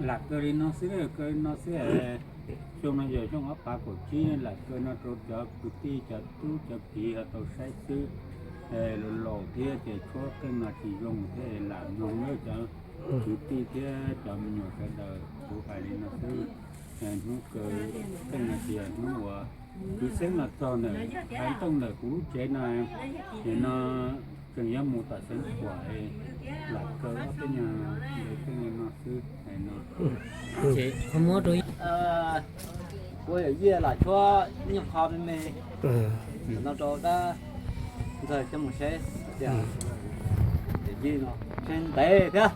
Lam kaw li no xwb, kaw li no xwb. Xyoo no yog xyoo ob phav kaum tsib, lam kaw no rau cov kwv tij cov tub cov kiv ho tau saib xwb. Laus laus thiab ces tshuab qeej no tsis zoo thiab, lam mloog lawm cov kwv tij thiab cov me nyuam sawv daws, kuv hais li no xwb. Hnub kaw qeej no tsis yog hnub uas kwv xeeb los txog ntawm, hais tooj ntawm kuv lub tsev no, nim no tseem yuav mus tom Xeev Khuam, lam kaw ob peb nyuag ntev qeej li no xwb hais no. Kuv yawm yij lam tshuab nyuag qho me me no rau dab ntxawg coj mus saib tias yawm yij no ntshe ntev thiab.